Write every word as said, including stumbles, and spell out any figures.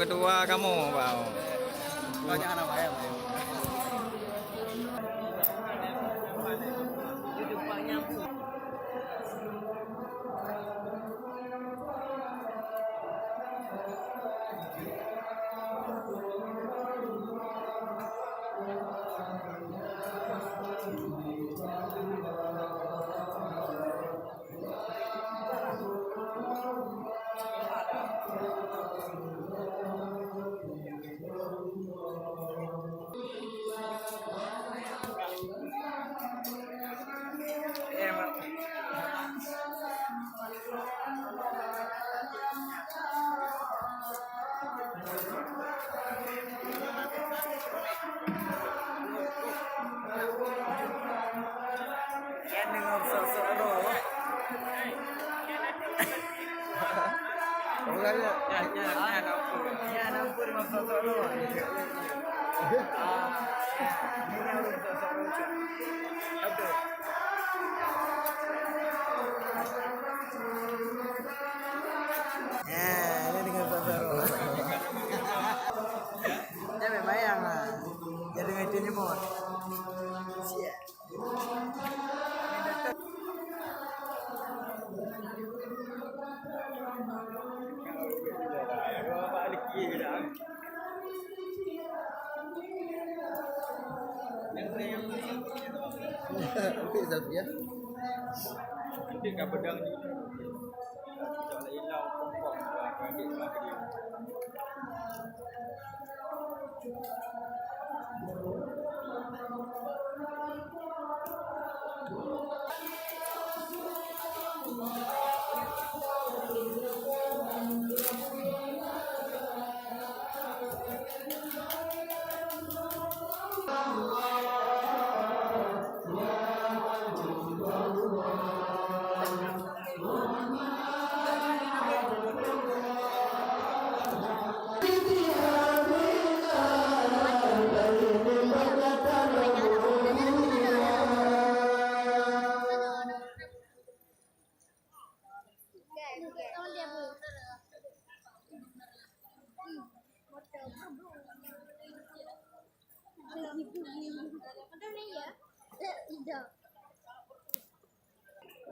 Tua kamoe, Bang. Banyak anak bayar. Nyan deungon sok-sok droe. Bukan, ya? Nyan, nyan, nyan, ampun. Nyan, ampun, deungon sok-sok droe. Ah, ya. Ini ureueng sok-sok droe. Aduh. Ya, ini deungon sok-sok droe. Dia memang yang, ah, dia dengan itu nyebut. Siap. Nanti ka pedang juga.